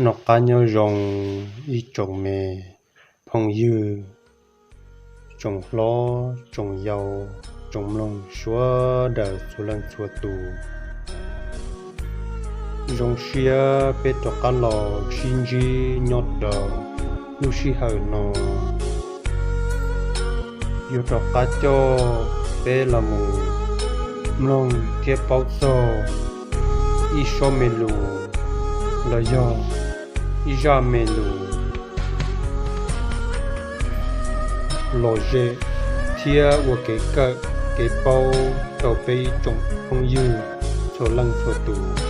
Noj qab nyob zoo ib tsoom me phooj ywg, tsoom hlob tsoom yau, tsoom mloog sawv daws txhua leej txhua tus. Zoo siab peb rov qab los sib ntsib nyob rau lub sij hawm no. Yuav rov qab coj peb los mus mloog thiab paub txog ib sob me lus los yog ib zaj me lus lom zem thiab ua kev kawm kev paub rau peb ib tsoom phooj ywg txhua leej txhua tus.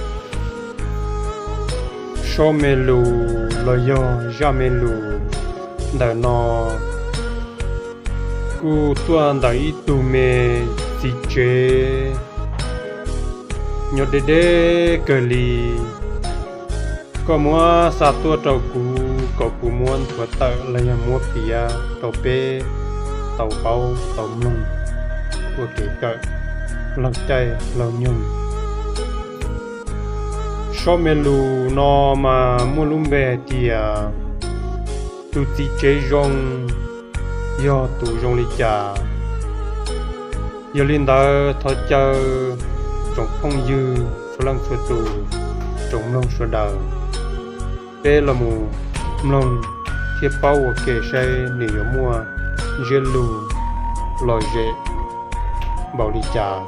Sob me lus los yog zaj me lus ntawm no kuj tuaj ntawm ib tug me txiv tsev nyob deb deb kawg li. Koj muab xa tuaj rau kuv kom kuv muab nthuav tawm los yog muab piav rau peb tau paub tau mloog ua kev kawm laug caij laug nyoog. Sob me lus no mas muaj lub npe hais tias tus txiv tsev zoo yog tus zoo li cas. Yog li ntawd thov caw tsoom phooj ywg txhua leej txhua tus, tsoom mloog sawv daws, peb los mus mloog thiab paub ua ke saib nws yuav muaj ntsiab lus lom zem npaum li cas.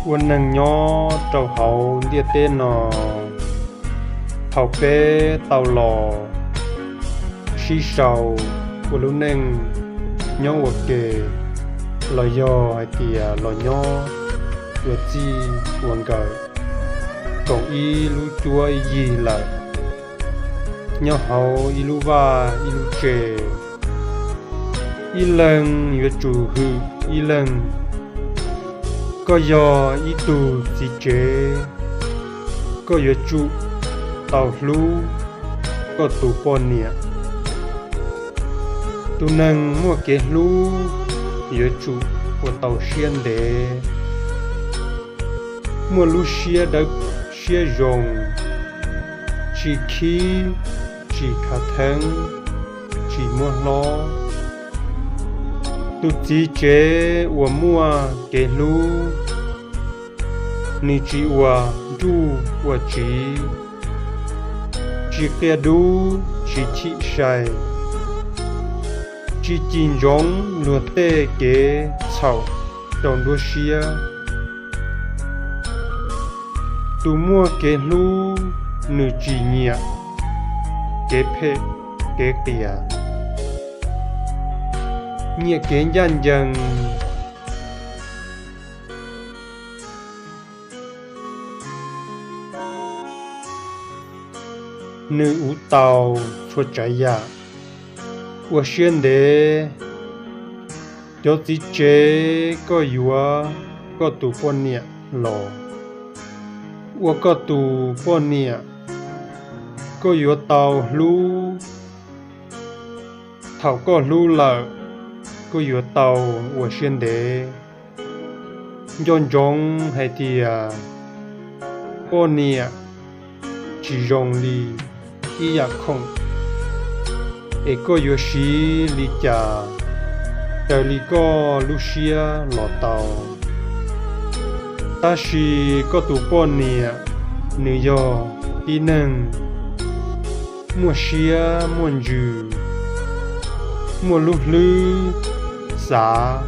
Ua neeg nyob rau hauv ntiaj teb no, thaum peb tau los sib sau ua lub neej nyob ua ke, los yog hais tias los nyob ua txij ua nkawm koom ib lub cuab ib yig lawm, nyob hauv ib lub vaj ib lub tsev, ib leeg yuav tsum hwm ib leeg. Koj yog ib tug txiv tsev, koj yuav tsum tau hlub koj tus poj niam. Tus neeg muaj kev hlub yuav tsum ua tau siab ntev, muaj lub siab dawb siab zoo, tsis khib, tsis khav theeb, tsis muab hlob. Tus txiv tsev uas muaj kev hlub, nws tsis ua nruj ua tsiv, tsis qia dub tsis chim sai, tsis cim ntsoov luag tej kev txhaum rau nruab siab. Tus muaj kev hlub nws tsis nyiam kev phem kev qias, nyiam kev ncaj ncees. Nws uv tau txhua tsav yam, ua siab ntev. Cov txiv tsev, koj yuav koj tus poj niam los ua koj tus poj niam, koj yuav tau hlub. Thaum koj hlub lawm, koj yuav tau ua siab ntev. Nco ntsoov hais tias poj niam tsis zoo li ib yam khoom, es koj yuav siv li cas raws li koj lub siab los tau. Tab sis koj tus poj niam, nws yog tib neeg muaj siab muaj ntsws, muaj lub hlwb xav,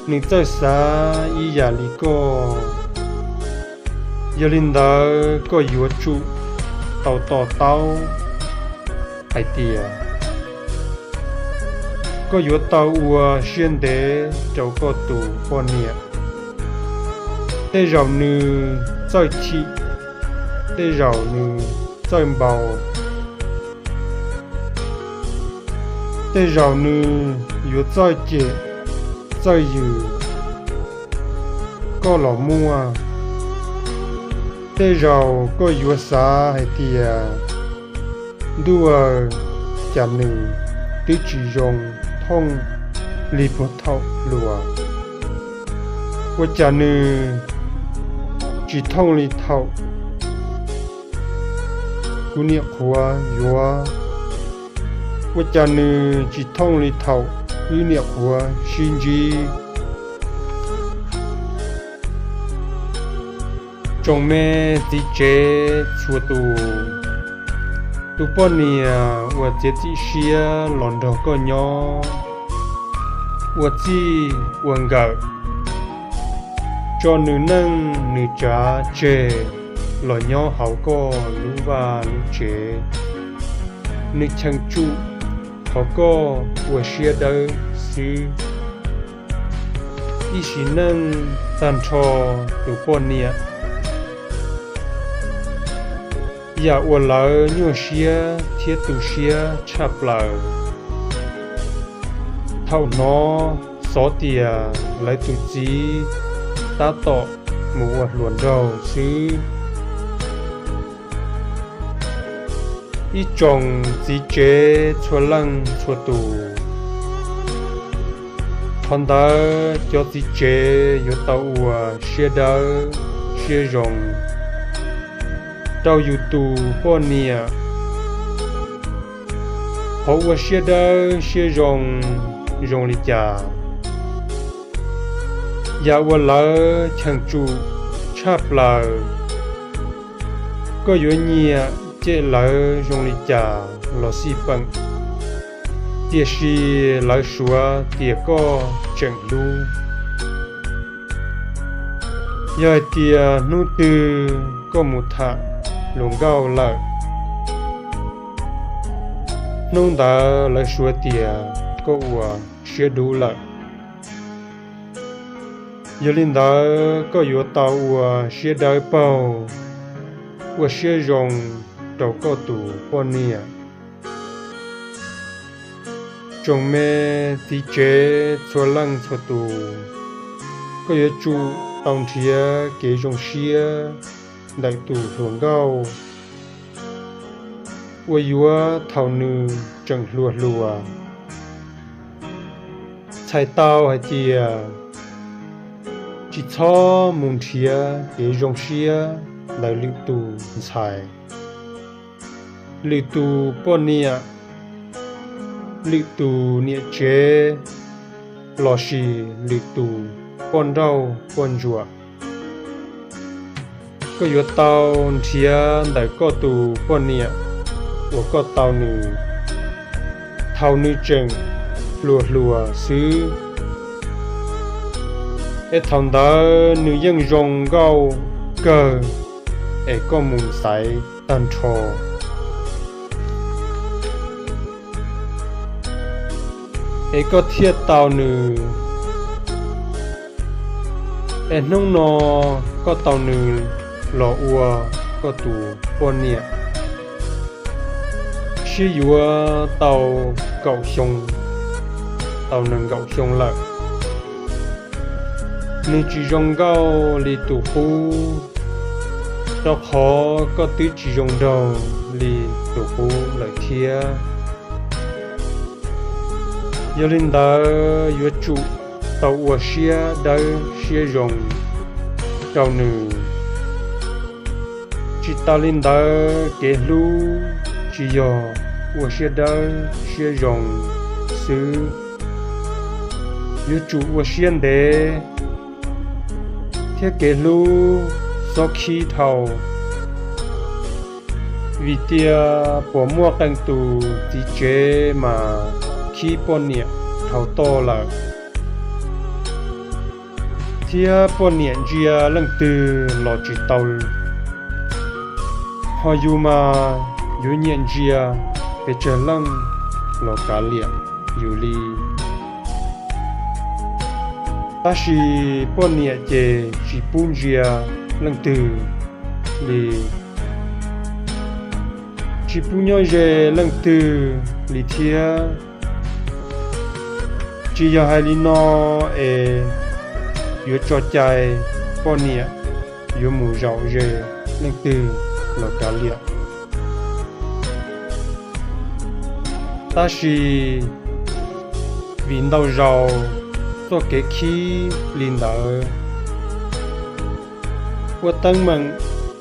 nws txawj xav ib yam li koj. Yog li ntawd koj yuav tsum tau to taub hais tias koj yuav tau ua siab ntev rau koj tus poj niam. Tej zaum nws txawj chim, tej zaum nws txawj npau, tej zaum nws yuav txawj cem txawj yws koj los muaj. Tej zaum koj yuav xav hais tias, ntuj aw, cas nws twb tsis zoo thooj li puag thaum hluas, ua cas nws tsis thooj li thaum kuv niam qhuav yuav? Ua cas nws tsis thooj li thaum wb niam qhuav sib ntsib? Tsoom me txiv tsev txhua tus, tus poj niam uas txiav txim siab los nrog koj nyob, ua txij ua nkawm, tso nws neej nws tsav tseg los nyob hauv koj lub vaj lub tsev, nws cheem tsum thov koj ua siab dawb xwb. Ib sim neej tag nrho tus poj niam, yam uas lawv nyuaj siab thiab tu siab tshaj plaws, thaum hnov xov tias lawv tus txiv tab tom mus ua hluas nraug xwb. Ib tsoom txiv tsev txhua leej txhua tus, qhov ntawd cov txiv tsev yuav tau ua siab dawb siab zoo rau yus tus poj niam. Qhov ua siab dawb siab zoo zoo li cas? Yam uas lawv cheem tsum tshaj plaws, koj yuav nyiam cem lawv zoo li cas los xij peem, tiam sis lawv suav tias koj tseem hlub. Yog hais tias hnub twg koj mus tham hluas nkauj lawm, hnub ntawd lawv suav tias koj ua siab dub lawm. Yog li ntawd koj yuav tau ua siab dawb paug, ua siab zoo rau koj tus poj niam. Tsoom me txiv tsev txhua leej txhua tus, koj yuav tsum tau nrhiav kev zoo siab ntawm tus hluas nkauj uas yuav thaum nws tseem hluas hluas. Txhais tau hais tias tsis txhob mus nrhiav kev zoo siab ntawm lwm tus ntxhais, lwm tus poj niam, lwm tus niam tsev, lossis lwm tus poj nrauj poj ntsuam. Koj yuav tau nrhiav ntawm koj tus poj niam uas koj tau nws thaum nws tseem hluas hluas xwb, es thaum ntawd nws yeej zoo nkauj kawg, es koj mus xaiv tag nrho, es koj thiaj tau nws. Es hnub no koj tau nws los ua koj tus poj niam, sib yuav tau kaum xyoo, tau nees nkaum xyoo lawm. Nws tsis zoo nkauj li tus qub, rau qhov koj twb tsis zoo nraug li tus qub lawm thiab. Yog li ntawd yuav tsum tau ua siab dawb siab zoo rau nws. Tsis tas li ntawd, kev hlub tsis yog ua siab dawb siab zoo xwb, yuav tsum ua siab ntev thiab kev hlub xob khib dhau. Vim tias puas muaj qee tus txiv tsev mas khib poj niam dhau toj lawm, thiab poj niam ntsia leej twg los tsis tau, ho yus mas yuav nyiam ntsia pes tsawg leej los kav liam yus li. Tab sis poj niam ces tsis pub ntsia leej twg li, tsis pub nyob ze leej twg li thiab. Tsis yog hais li no es yuav tso cai poj niam yuav mus zaum ze leej twg los kav liam. Tab sis vim ntau zaus txoj kev khib li ntawd, Ua teeb meem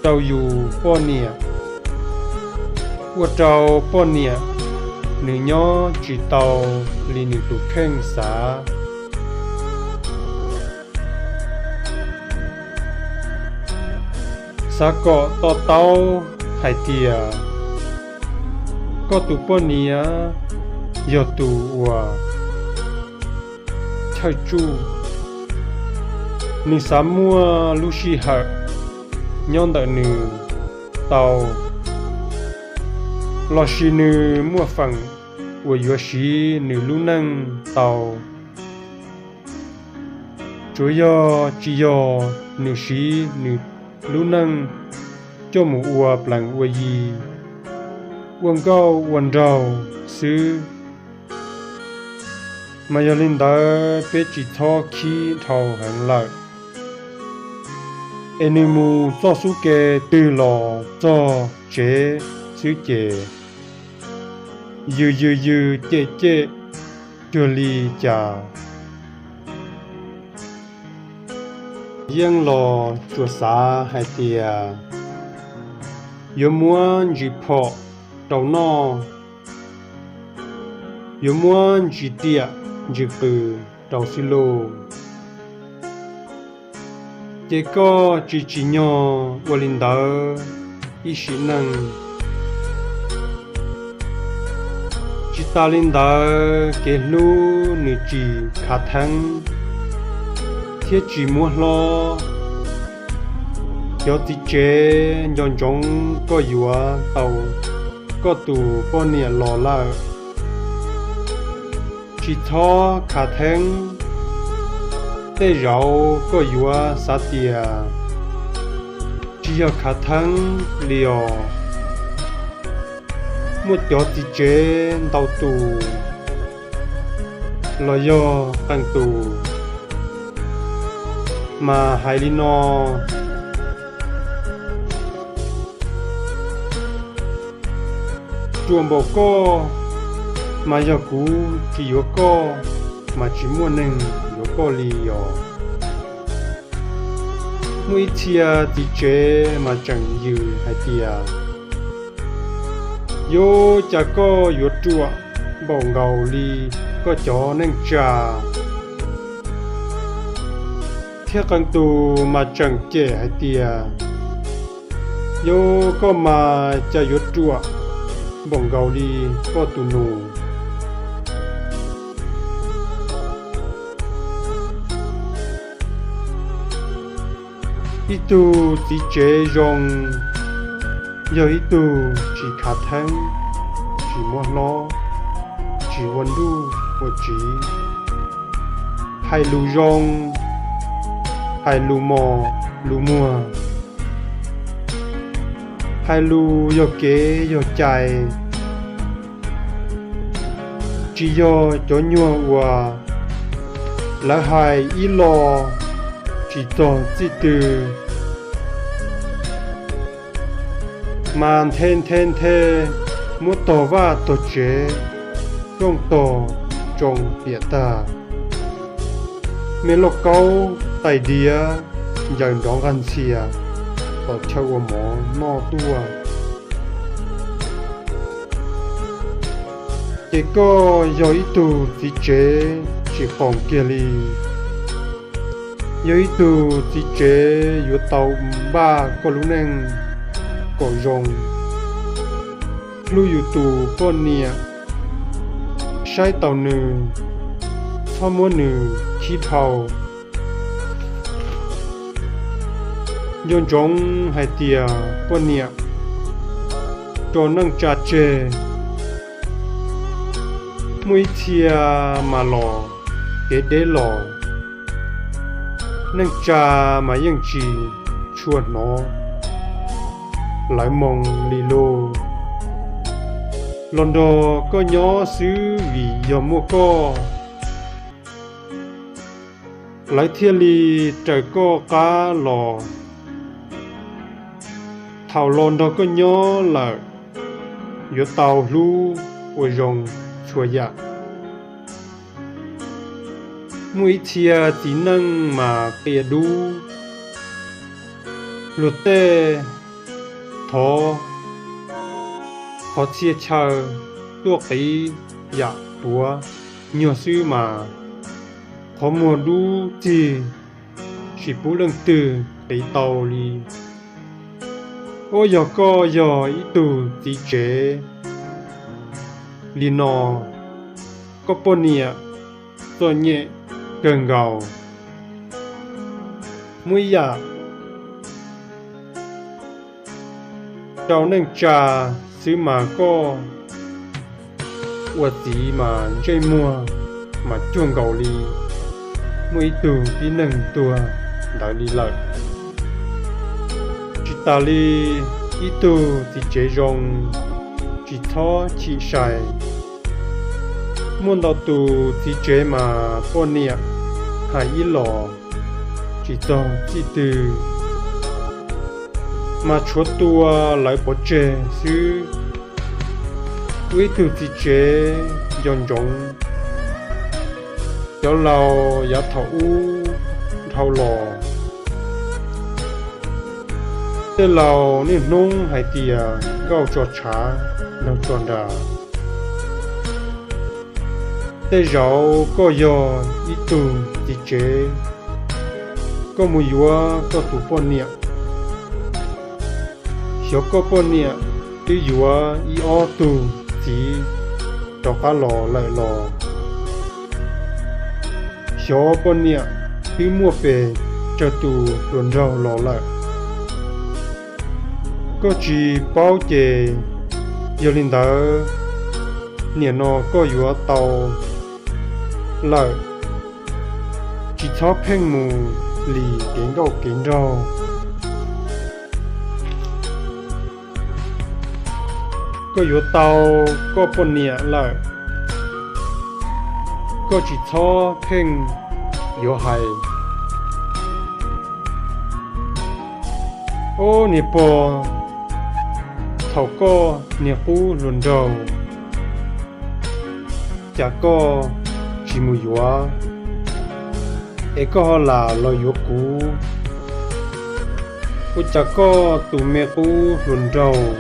rau yus poj niam, ua rau poj niam nws nyob tsis tau li nws tus kheej xav. Xav kom to taub hais tias koj tus poj niam yog tus uas chawj tsuj, nws xav muaj lub sij hawm nyob ntawm nws tau, lossis nws muaj feem uas yuav siv nws lub neej tau. Tsuav yog tsis yog nws siv nws lub neej coj mus ua plees ua yi, ua nkauj ua nraug xwb. Mas yog li ntawd peb tsis txhob khib dhau heev lawm, es nws mus txoj xub ke twg los txog tsev xwb ces yws yws yws cem cem cuag li cas. Yeej los tsuas xav hais tias yuav muab ntsis phom rau noj, yuav muab ntsis tiam ntsis qws rau xwb lauj. Ces koj tsis tsim nyog ua li ntawd ib sim neej. Tsis tas li ntawd kev hlub nws tsis khav theeb thiab tsis muab hlob. Cov txiv tsev nco ntsoov koj yuav tau koj tus poj niam los lawm, tsis txhob khav theeb. Tej zaum koj yuav xav tias tsis yog khav theeb li os. Muaj cov txiv tsev ntau tus los yog qee tus mas hais li no: Ruam npaum koj, mas yog kuv tsis yuav koj mas tsis muaj neeg yuav koj li os. Muaj ib txhia txiv tsev mas tseem yws hais tias, yuav cas koj yuav ruam npaum nkaus li koj cov neej tsa. Thiab qee tus mas tseem cem hais tias, yuav koj mas cas yuav ruam npaum nkaus li koj tus nus. Ib tug txiv tsev zoo yog ib tug tsis khav theeb, tsis muab hlob, tsis ua nruj ua tsiv, hais lus zoo, hais lus mos lus muag, hais lus yog kev yog cai, tsis yog cov nyuag uas lawv hais ib lo tsis txog txij twg mas nthe nthe nthe muab tog vaj tog tsev, rooj tog tsoo piam tag. Me lauj kaub tais diav ncaws nrov nqag ntxhias tom chaw ua mov noj tuaj. Ces koj yog ib tug txiv tsev tsis qoom kiag li. Yog ib tug txiv tsev yuav tau npaj koj lub neej kom zoo, hlub yus tus poj niam, saib taus nws, txhob muab nws khib dhau. Nco ntsoov hais tias poj niam rau neej tsa tseg, muaj ib txhia mas los kev deb los, neej tsa mas yeej tsis tshua hnov lawv moo li lauj. Los nrog koj nyob xwb vim yog muaj koj, lawv thiaj li raws koj qab los. Thaum los nrog koj nyob lawm, yuav tau hlub ua zoo txhua yam. Muaj ib txhia txiv neej mas qia dub, Luag tej thov qhov txhia chaw tuaj qiv yam tuav nyuag xwb mas, qhov muag dub txig, tsis pub leej twg qiv tau li. Ua yog koj yog ib tug txiv tsev li no, koj poj niam txom nyem kawg nkaus. Muaj ib yam rau neej tsa xwb mas koj ua txiv mas ntsej muag mas cuag nkaus li muaj ib tug tib neeg tuag ntawd li lawm. Tsis tas li, ib tug txiv tsev zoo tsis txhob chim sai. Muaj ntau tus txiv tsev mas poj niam hais ib los tsis txog txij twg, mas tshuav tua lawv pov tseg xwb. Ua ib tug txiv tsev nco ntsoov cov laus yav thaum ub dhau los. Tej laus niaj hnub hais tias nkauj tso tshav nraug tso nras. Tej zaum koj yog ib tug txiv tsev, koj mus yuav koj tus poj niam, xyov koj poj niam twb yuav ib ob tug txiv rov qab los lawm los, xyov poj niam twb muaj pes tsawg tus hluas nraug los lawm. Koj tsis paub ces yog li ntawd, nim no koj yuav tau lawm, tsis txhob pheej mus lis kev nkauj kev nraug. Koj yuav tau koj poj niam lawm, koj tsis txhob pheej yuav hais, Ob niag pog, thaum koj niag qub hluas nraug, cas koj tsis mus yuav, es koj ho lam los yuav kuv? Ua cas koj tus me qub hluas nraug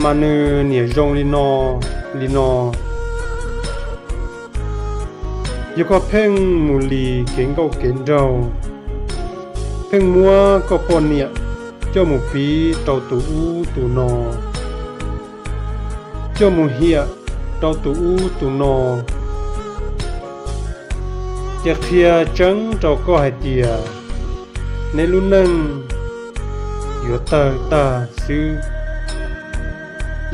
mas nws niam zoo li no, li no? Yog koj pheej mus lis kev nkauj kev nraug, pheej muab koj poj niam coj mus piv rau tus ub tus no, coj mus hiam rau tus ub tus no, ces qhia tseeb rau koj hais tias neb lub neej yuav tawg tag xwb.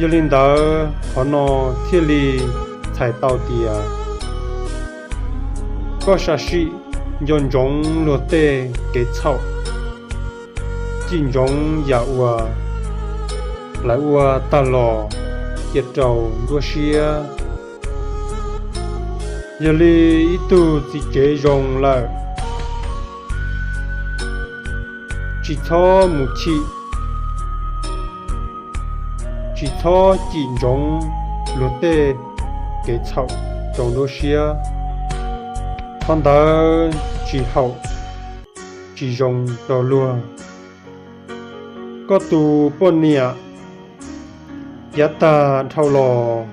Yog li ntawd qhov no thiaj li txhais tau tias koj sam sim nco ntsoov luag tej kev txhaum, cim ntsoov yam uas lawv ua tag los cia rau nruab siab. Yog li ib tug txiv tsev zoo lawm, tsis txhob mus chim, tsis txhob cim ntsoov luag tej kev txhaum rau nruab siab. Qhov ntawd tsis haum tsis zoo rau luag. Koj tus poj niam yav tag dhau los,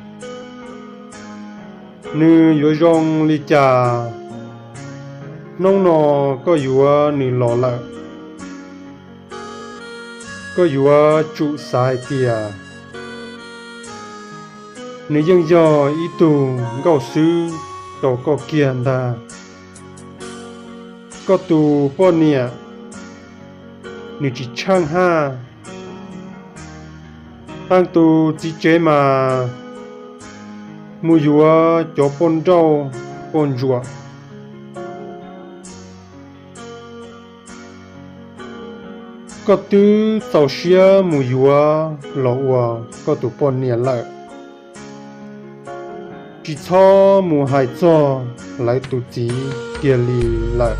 nws yuav zoo li cas, hnub no koj yuav nws los lawm, koj yuav tsum xav hais tias nws yeej yog ib tug nkauj xwb rau koj kiag ntag. Koj tus poj niam nws tsis tsheej haj. Qee tus txiv tsev mas mus yuav cov poj nrauj poj ntsuam. Koj twb txaus siab mus yuav los ua koj tus poj niam lawm, tsis txhob mus hais txog lawv tus txiv kiag li lawm.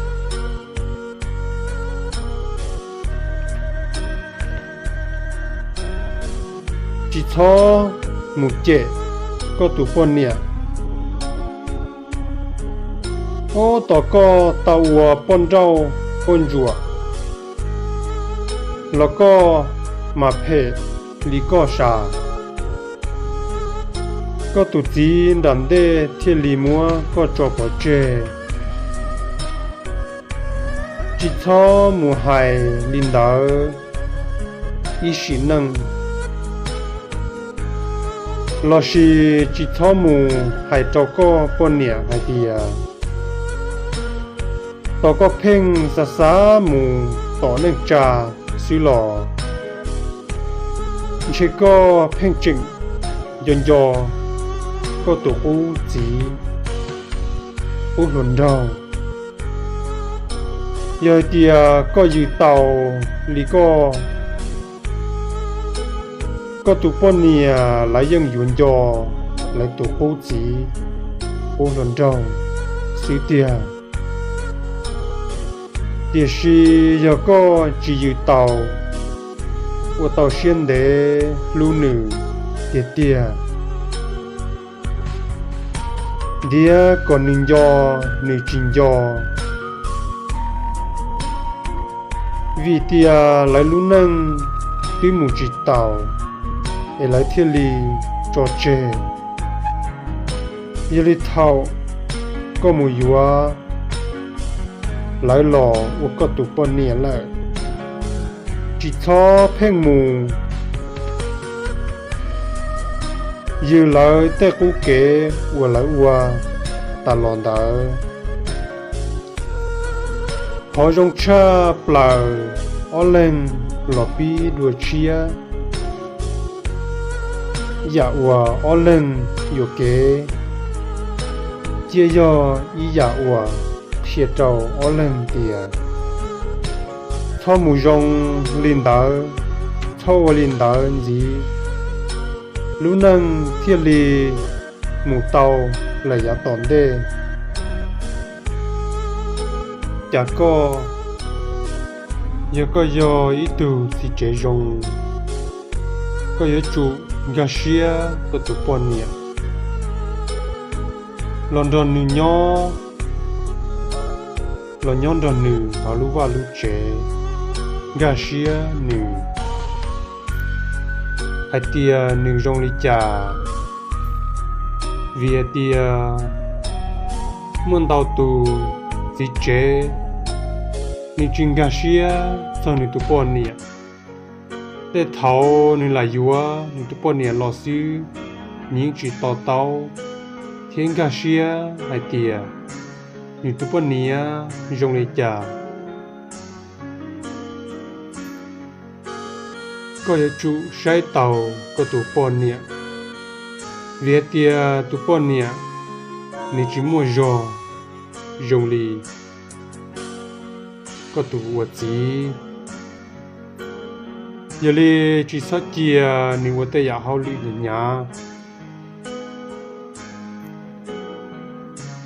Tsis txhob mus cem koj tus poj niam. Ob, tos koj tau ua poj nrauj poj ntsuam, los koj mas phem li koj sam. Koj tus txiv nram ntej thiaj li muab koj tso pov tseg. Tsis txhob mus hais li ntawd ib sim neej, los sis tsis txhob mus hais rau koj poj niam hais tias, tos koj pheej xav xav mus tom neej tsa xwb los ntshe koj pheej tseem nco nco koj tus qub txiv, qub hluas nraug. Yog hais tias koj yws tau li koj, koj tus poj niam lawv yeej yuav nco lawv tus qub txiv, qub hluas nraug xwb tiag. Tiam sis yog koj tsis yws tau, ua tau siab ntev hlub nws tiag tiag, ntiav kom nws nco nws tsis nco, vim tias lawv lub neej twb mus tsis taus, es lawv thiaj li tso tseg. Yog li thaum koj mus yuav lawv los ua koj tus poj niam lawm, tsis txhob pheej mus yws lawv tej qub kev uas lawv ua tas los ntawd. Qhov zoo tshaj plaws, ob leeg los pib dua tshiab yam uas ob leeg yuam kev, cia yog ib yam uas qhia rau ob leeg tias txhob mus zoo li ntawd, txhob ua li ntawd ntxiv, lub neej thiaj li mus tau lawm yav tom ntej. Cas koj, yog koj yog ib tug txiv tsev zoo, koj yuav tsum nkag siab koj tus poj niam, los nrog nws nyob, los nyob nrog nws hauv lub vaj lub tsev, nkag siab nws hais tias nws zoo li cas. Vim hais tias muaj ntau tus txiv tsev, nws tsis nkag siab txog nws tus poj niam. Tej thaum nws lam yuav nws tus poj niam los xwb, nws yeej tsis to taub thiab nkag siab hais tias nws tus poj niam zoo li cas. Koj yuav tsum saib taus koj tus poj niam, vim hais tias tus poj niam nws tsis muaj zog zoo li koj tus ua txiv. Yog li tsis txhob cia nws ua tej yam hauj lwm hnyav.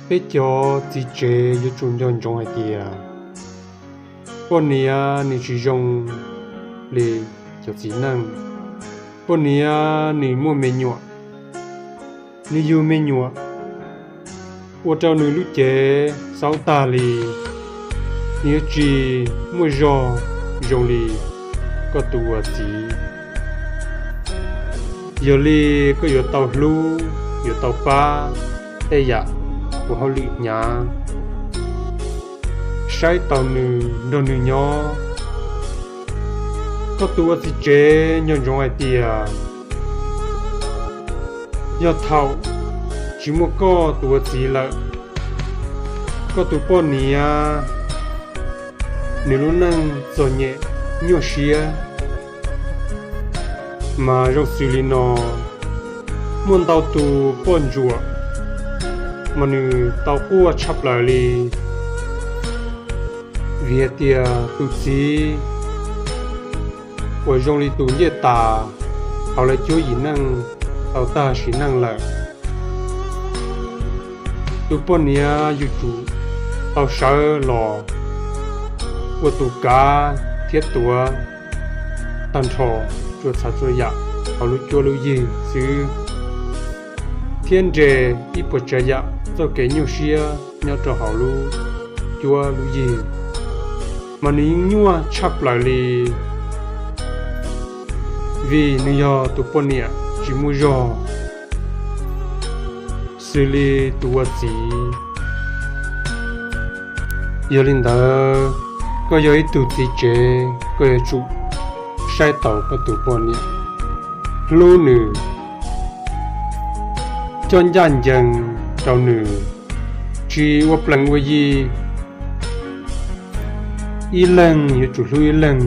Peb cov txiv tsev yuav tsum nco ntsoov hais tias poj niam nws tsis zoo li cov txiv neej. Poj niam nws muaj me nyuam, nws yug me nyuam ua rau nws lub cev xaub tag li, nws yuav tsis muaj zog zoo li koj tus ua txiv. Yog li koj yuav tau hlub, yuav tau pab tej yam ua hauj lwm hnyav, saib taus nws, nrog nws nyob. Koj tus ua txiv tsev nco ntsoov hais tias yog thaum tsis muaj koj tus ua txiv lawm, koj tus poj niam nws lub neej txom nyem nyuaj siab. Mas zoo xws li no, muaj ntau tus poj ntsuam mas nws tau quaj tshaj plaws li, vim hais tias tus txiv uas zoo li tus ncej tas hauv lawv cuab yim neej tau tag sim neej lawm. Tus poj niam yuav tsum tau sawv los ua tus kav thiab tuav tag nrho txhua tsav txhua yam hauv lub cuab lub yig xwb, thiab nres ib puas tsav yam txoj kev nyuaj siab nyob rau hauv lub cuab lub yig. Mas nws yeej nyuaj tshaj plaws li, vim nws yog tus poj niam tsis muaj zog xws li tus ua txiv. Yog li ntawd, koj yog ib tug txiv tsev, koj yuav tsum saib taus koj tus poj niam, hlub nws, coj ncaj ncees rau nws, tsis ua plees ua yi. Ib leeg yuav tsum hlub ib leeg,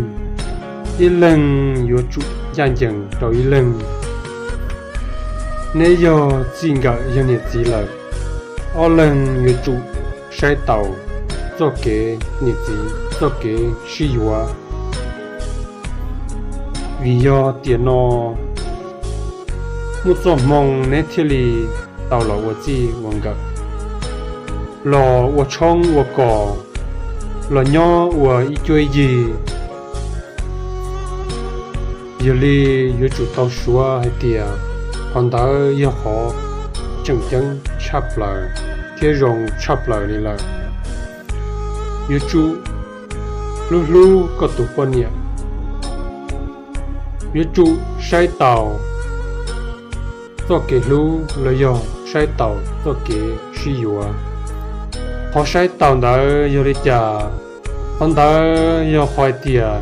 ib leeg yuav tsum ncaj ncees rau ib leeg. Neb yog txij nkawm yog niam txiv lawm, ob leeg yuav tsum saib taus txoj kev niam txiv, txoj kev sib yuav. Vim yog tiam no muaj txoj hmoo neb thiaj li tau los ua txij ua nkawm, los ua tshoob ua kos, los nyob ua ib cuab ib yig. Yog li yuav tsum tau suav hais tias qhov ntawd yog qhov tseem ceeb tshaj plaws thiab zoo tshaj plaws li lawm. Yuav tsum hlub hlub koj tus poj niam, yuav tsum saib taus txoj kev hlub los yog saib taus txoj kev sib yuav. Qhov saib taus ntawd yog li cas? Qhov ntawd yog qhov hais tias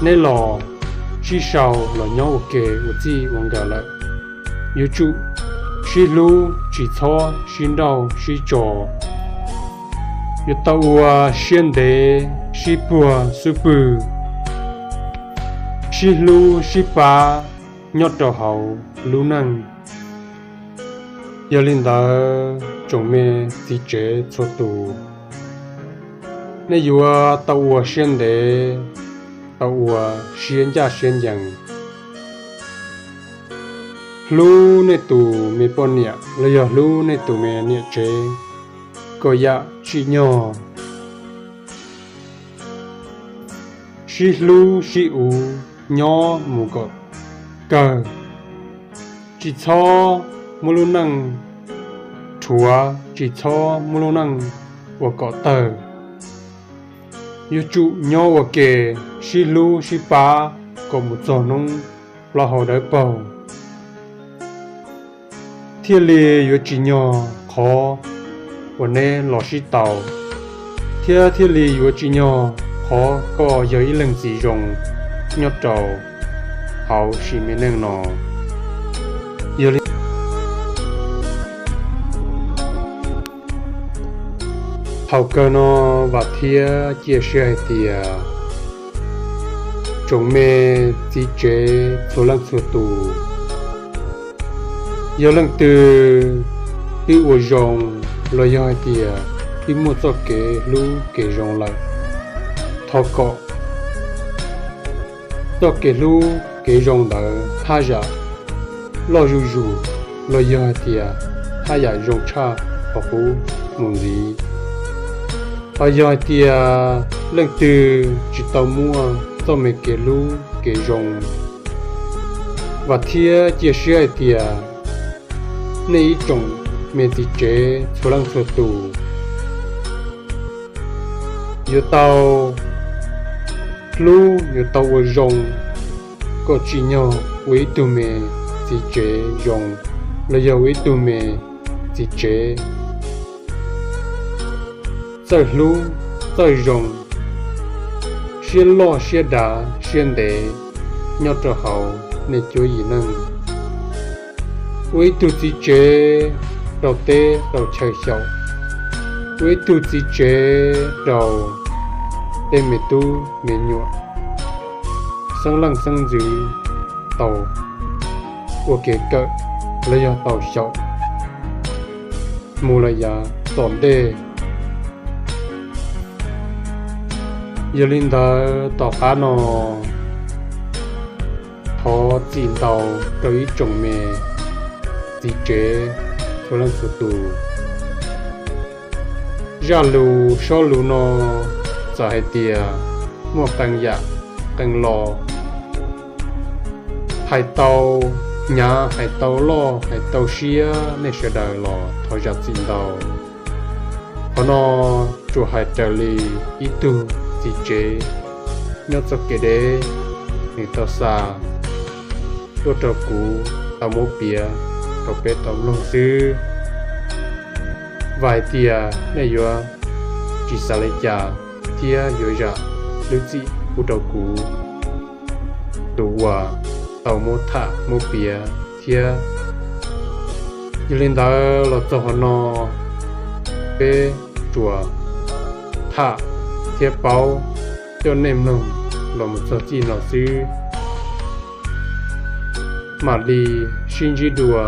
neb los sib sau los nyob ua ke ua txij ua nkawm lawm, yuav tsum sib hlub, tsis txhob sib nrauj sib tso. Yuav tau ua siab ntev, sib puag xub pwg, sib hlub sib pab nyob rau hauv lub neej. Yog li ntawd, tsoom me txiv tsev txhua tus, nej yuav tau ua siab ntev, tau ua siab ncaj siab ncees, hlub nej tus me poj niam los yog hlub nej tus me niam tsev kom yam tsim nyog, sib hlub sib uv nyob mus kom kawg, tsis txhob muab lub neej rhuav, tsis txhob muab lub neej ua kom tawg. Yuav tsum nyob ua ke, sib hlub sib pab kom mus txog hnub plaub hau dawb paug, thiaj li yuav tsim nyog qhov uas neb los sib tau, thiab thiaj li yuav tsim nyog qhov koj yog ib leej txiv zoo nyob rau hauv sim me neej no. Yog li thaum kawg no, vam thiab cia siab hais tias tsoom me txiv tsev txhua leej txhua tus, yog leej twg twb ua zoo los yog hais tias twb muaj txoj kev hlub kev zoo lawm, thov kom txoj kev hlub kev zoo ntawd haj yam loj zuj zus los yog hais tias haj yam zoo tshaj qhov qub mus ntxiv. Ho yog hais tias leej twg tsis tau muaj txoj me kev hlub kev zoo, vam thiab cia siab hais tias nej ib tsoom me txiv tsev txhua leej txhua tus yuav tau hlub, yuav tau ua zoo kom tsim nyog ua ib tug me txiv tsev zoo los yog ua ib tug me txiv tsev txawj hlub, txawj zoo, siab loj siab dav siab ntev nyob rau hauv nej cuab yim neej. Ua ib tug txiv tsev rau teb rau chaw xyaum, ua ib tug txiv tsev rau tej me tub me nyuam, xeeb leej xeeb ntxwv tau ua kev kawm los yog tau xyaum mus lawm yav tom ntej. Yog li ntawd tom qab no thov txim ntau rau ib tsoom me txiv tsev txhua leej txhua tus. Zaj lus sob lus no txawm hais tias muaj qee yam qee lo, hais tau hnyav hais tau loj hais tau siab nej sawv daws los thov zam txim ntau. Qhov no tsuas hais raws li ib tug txiv tsev nyob txoj kev deb nws tau xa tuaj rau kuv tau muab piav rau peb tau mloog xwb. Vam hais tias nej yuav tsis xav li cas thiab yuav zam lub txim pub rau kuv, tus uas tau muab tham muab piav thiab. Yog li ntawd los txog hmo no, peb tsuas tham thiab paub coj nej mloog los mus txog txij no xwb. Mam li sib ntsib dua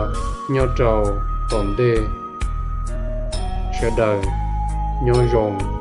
nyob rau tom ntej. Sawv daws nyob zoo.